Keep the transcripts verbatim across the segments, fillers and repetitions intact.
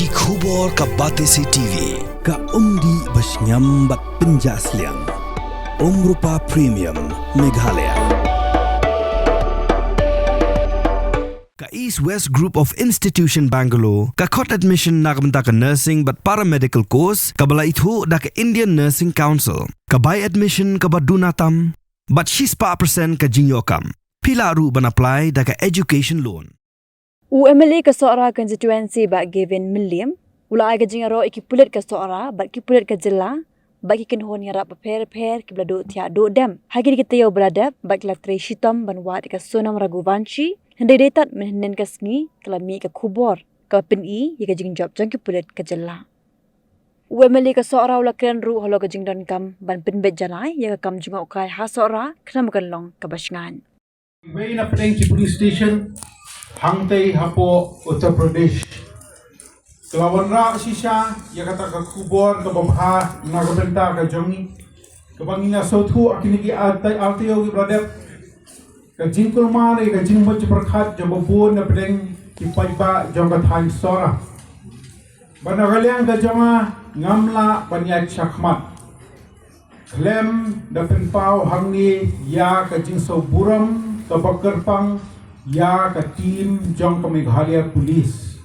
Ki khubor ka Batesi T V, ka umdih ba shngiam bad pynjah sliang. Umrupa Premium, Meghalaya. Ka East West Group of Institution Bangalore ka khot admission na ka bynta ka nursing bad paramedical course kaba la ithuh da ka Indian Nursing Council. Ka bai admission kaba duna tam bad shispah percent ka jingïoh kam. Phi lah ruh ban apply da ka education loan. U M L A ka Sohra constituency, Bah Gavin Mylliem, u la ai ka jingïaroh ïa ki pulit ka Sohra bad ki pulit ka jylla bad ki kynhun ïarap bapher bapher kiba la duh thiah duh dem ha kine ki taïew ba la dep bad ki la trei shitom ban wad ïa ka Sonam Raghuvanshi. Hynrei dei tad mynhynnin ka sngi ka la mih ka khubor kaba pyni ïa ka jingjop jong ki pulit ka jylla. U M L A ka Sohra u la kren ruh halor ka jingdonkam ban pynbeit janai ïa ka kam jngohkai ha Sohra khnang ba kan long kaba shngaiñ. Wei na pdeng ki police station hangtei hapoh Uttar Pradesh ka la wanrah shisha ïa kata ka khubor kaba bha na ka bynta ka jong ngi, kaba ngi la sngewthuh ha kine ki ar taïew kiba la dep. Ka jingkulmar ïa ka jingmut jingpyrkhat jong ba bun na pdeng ki paidbah jong ka thaiñ Sohra. Bad na ka liang ka jong nga, ngam lah ban ïaid shakhmat khlem da pynpaw hangne ïa ka jingsngewburom kaba kyrpang ïa ka team jong ka Meghalaya Police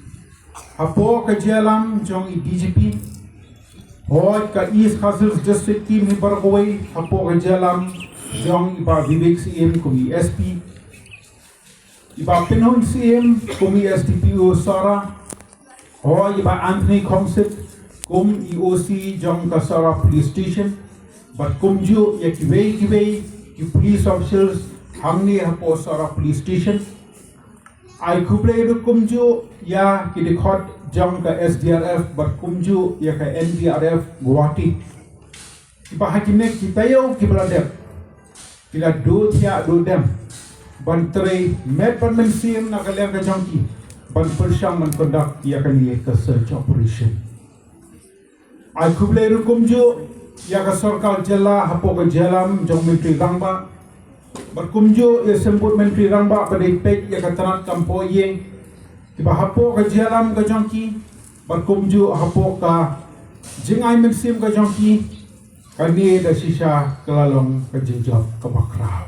hapoh ka jingïalam jong i D G P. Hooid, ka East Khasi Hills District team hi baroh kawei hapoh ka jingïalam jong i Bah Vivek Syiem kum i S P, i Bah Pynhun Syiem kum i S D P O Sohra, hooid, i Bah Anthony Khongsit kum i O C jong ka Sohra Police Station, bad kumjuh ïa kiwei kiwei ki police officials hangne hapoh Sohra Police Station. Ai khublei ruh kumjuh ïa ki dkhot jong ka S D R F bad kumjuh ïa ka N D R F Guwahati, kiba ha kine ki taïew kiba la dep ki la duh thiah duh dem ban trei met bad mynsiem na ka liang ka jong ki ban pyrshang ban conduct ïa kane ka search operation. Ai khublei ruh kumjuh ïa ka sorkar jylla hapoh ka jingïalam jong Myntri Rangbah, bad kumjuh ïa Symbud Myntri Rangbah ba dei peit ïa ka tnat kam poh ïing, kiba hapoh ka jingïalam ka jong ki bad kumjuh hapoh ka jingai mynsiem ka jong ki, kane da shisha ka la long ka jingjop kaba khraw.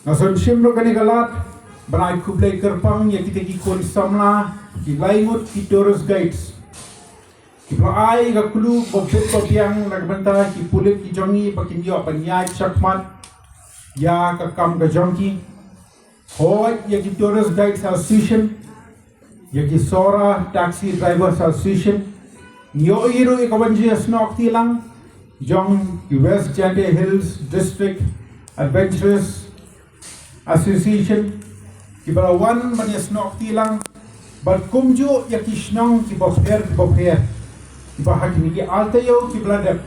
Nga sngewsih ruh kane ka lad ban ai khublei kyrpang ïa kita ki khun samla, ki lai ngut ki tourist guides, kiba la ai ka clue ba bit ba biang na ka bynta ki pulit ki jong ngi ba kin ïoh ban ïaid shakhmat ïa ka kam ka jong ki. Hooid, ïa ki Tourist Guides Association, ïa ki Sohra Taxi Drivers Association, ngi ïohi ruh ïa ka ban jingïasnoh kti lang jong ki West Jaintia Hills District Adventurers Association, kiba la wan ban ïasnoh kti lang bad kumjuh ïa ki shnong kiba pher kiba pher, kiba ha kine ki ar taïew kiba la dep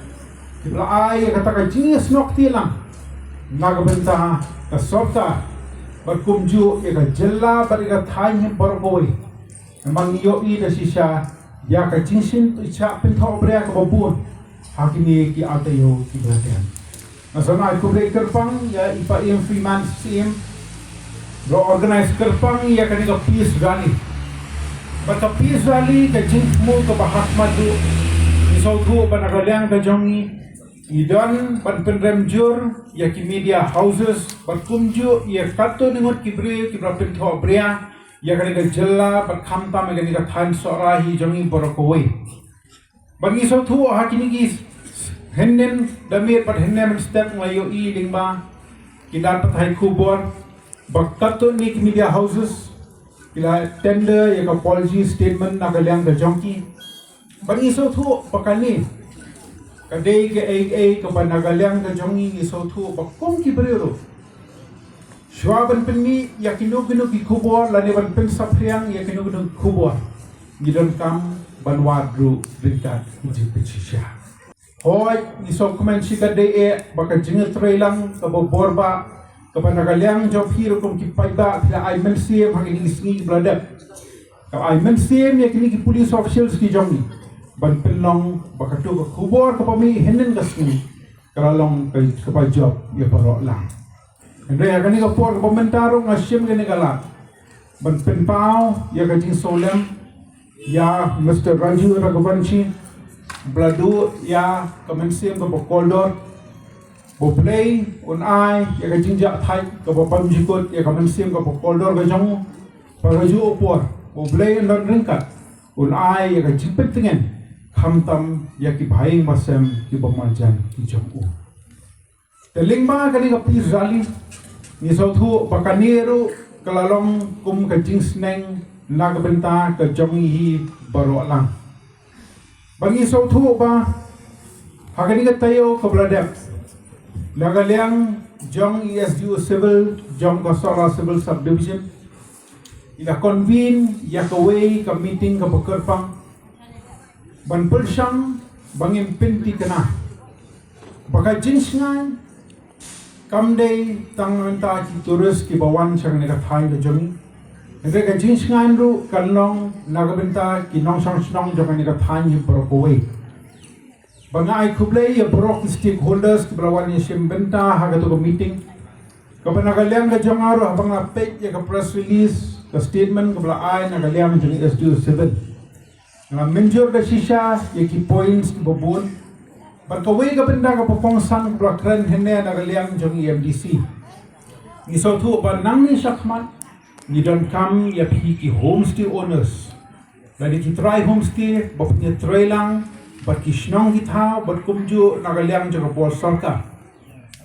kiba la ai ïa kata ka jingïasnoh kti lang na ka bynta ka sorkar bad kumjuh ïa ka jylla bad ïa ka thaiñ hi baroh kawei. Namar ngi ïohi da shisha ïa ka jingshim, ïa ka jingpynthohbria kaba bun ha kine ki ar taïew kiba la dep. Nga sngewbha ai khublei kyrpang ïa i Bah Ian Freeman Syiem, ba la organise kyrpang ïa kane ka peace rally. Bad ka peace rally ka jingthmu kaba ha khmat duh, ngi sngewthuh ba na ka liang ka jong ngi, ngi don ban pynrem jur ïa ki media houses bad kumjuh ïa katto katne ngut ki briew kiba la pynthohbria ïa kane ka jylla bad khamtam ïa kane ka thaiñ Sohra hi jong ngi baroh kawei. Bad ngi sngewthuh ha kine ki hynnin da miet bad hynne mynstep nga ïohi lyngba ki lad pathai khubor ba katto katne ki media houses ki la tender ïa ka apology statement na ka liang ka jong ki. Bad ngi sngewthuh ba kane ka dei kaei kaei kaba na ka liang ka jong ngi ngi sngewthuh ba kum ki briew ruh, shuwa ban pynmih ïa kino kino ki khubor lane ban pynsaphriang ïa kino kino ki khubor, ngi donkam ban wad ruh ryngkat ka jingpynshisha. Hooid, ngi sngewkmen shikatdei eh ba ka jingïatreilang kaba borbah kaba na ka liang jong phi ruh kum ki paidbah phi la ai mynsiem ha kine ki sngi kiba la dep. Ka ai mynsiem ïa kine ki police officials ki jong ngi ban pynlong ba kato ka khubor kaba mih hynnin ka sngi ka la long ka, kaba jop ïa baroh lang. Hynrei ha kane ka por kaba mynta ruh nga shim kane ka lad ban pynpaw ïa ka jingsngewlem Ïa Mister Raju Raghuvanshi, ba la duh ïa ka mynsiem kaba kordor. Ba U Blei un ai ïa ka jingjahthait kaba pynjukut ïa ka mynsiem kaba kordor ka jong u. Ba ha kajuh ka por, U Blei un don ryngkat, un ai ïa ka jingpyntngen, khamtam ïa ki bahaïing bahasem kiba marjan ki jong u. Te lyngba kane ka peace rally, ngi sngewthuh ba kane ruh ka la long kum ka jingsneng na ka bynta ka jong ngi hi baroh lang. Ba ngi sngewthuh ba ha kane ka taïew kaba la dep, na ka liang jong i S D O Civil jong ka Sohra Civil Subdivision, i la convene ïa kawei ka meeting kaba kyrpang ban pyrshang, ba ngin pynthikna ba ka jingshngaiñ kam dei tang na ka bynta ki tourist kiba wan sha kane ka thaiñ ka jong ngi. Hynrei ka jingshngaiñ ruh kan long na ka bynta ki nongshong shnong jong kane ka thaiñ hi baroh kawei. Ba nga ai khublei ïa baroh ki stakeholders kiba la wan ïashim bynta ha kato ka meeting, kaba na ka liang ka jong nga ruh, haba nga peit ïa ka press release, ka statement kaba la ai na ka liang jong i S D O Civil, nga mynjur da shisha ïa ki points kiba bun. Bad kawei ka bynta kaba kongsan kaba la kren hangne na ka liang jong i M D C. Ngi sngewthuh ba nangne shakhmat ngi donkam ïa phi ki homestay owners, lane ki trai homestay ba pynïatreilang bad ki shnong ki thaw bad kumjuh na ka liang jong ka bor sorkar,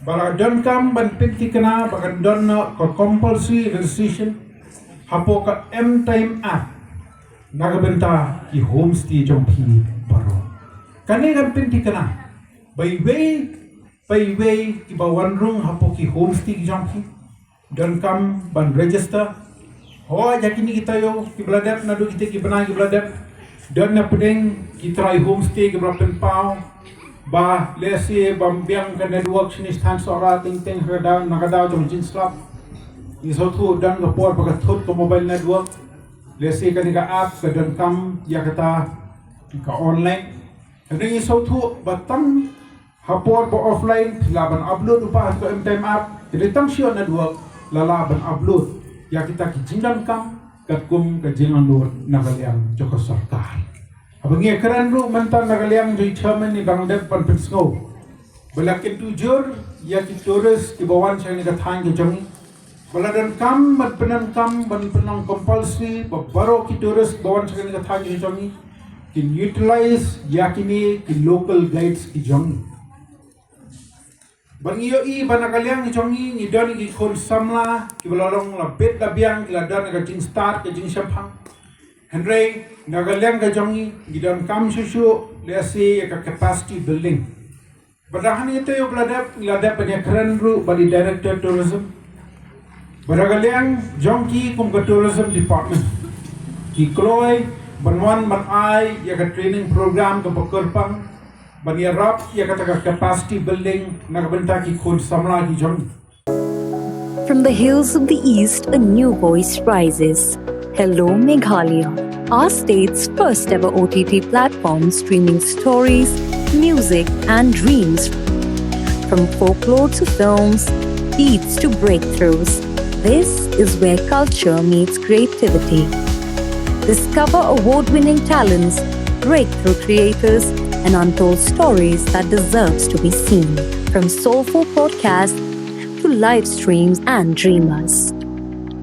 ba la donkam ban pynthikna ba kan don ka compulsory registration hapoh ka M Time app na ka bynta ki homestay jong phi baroh. Kane kan pynthikna ba iwei pa iwei kiba wan rung hapoh ki homestay ki jong phi donkam ban register. Hooid, ha kine ki taïew kiba la dep, naduh kita ki bnai kiba la dep, don napdeng ki trai homestay kiba la pynpaw ba lehse bym biang ka network shane sha thaiñ Sohra, teng teng ha ka daw, na ka daw jong ka jingslap. Ngi sngewthuh don ka por ba ka thut ka mobile network, lehse kane ka app ka donkam ïa kata ka online. Hynrei ngi sngewthuh ba tang ha por ba offline phi lah ban upload u pass ka M Time app, hynrei tang shu network la lah ban upload ïa kita ki jingdonkam katkum ka jingangnud na ka liang jong ka sorkar. Haba ngi kren ruh mynta na ka liang jong i chairman, ngi dang dep ban pynsngew ba la kyntu jur ïa ki tourist kiba wan sha kane ka thaiñ ka jong ngi, ba la donkam ban pyndonkam ban pynlong compulsory ba baroh ki tourist ba wan sha kane ka thaiñ ka jong ngi kin utilize ïa kine ki local guides ki jong ngi. Ba ngi ïohi ba na ka liang jong ngi ngi don ki khun samla kiba la long la bit la biang, ki la don ka jingstad ka jingshemphang. Hynrei na ka liang ka jong ngi ngi donkam shuh shuh lehse ïa ka capacity building. Bad ha kane ka taïew ba la dep, ngi la dep ban ïakren ruh bad i Director Tourism, bad ha ka liang jong ki kum ka Tourism Department, ki kloi ban wan ban ai ïa ka training program kaba kyrpang ban ïarap ïa kata ka capacity building na ka bynta ki khun samla ki jong ngi. From the hills of the East, a new voice rises. Hello, Meghalaya. Our state's first ever O T T platform streaming stories, music, and dreams. From folklore to films, beats to breakthroughs, this is where culture meets creativity. Discover award winning talents, breakthrough creators, and untold stories that deserves to be seen. From soulful podcasts to live streams and dreamers.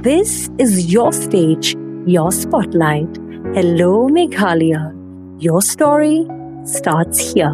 This is your stage, your spotlight. Hello, Meghalaya. Your story starts here.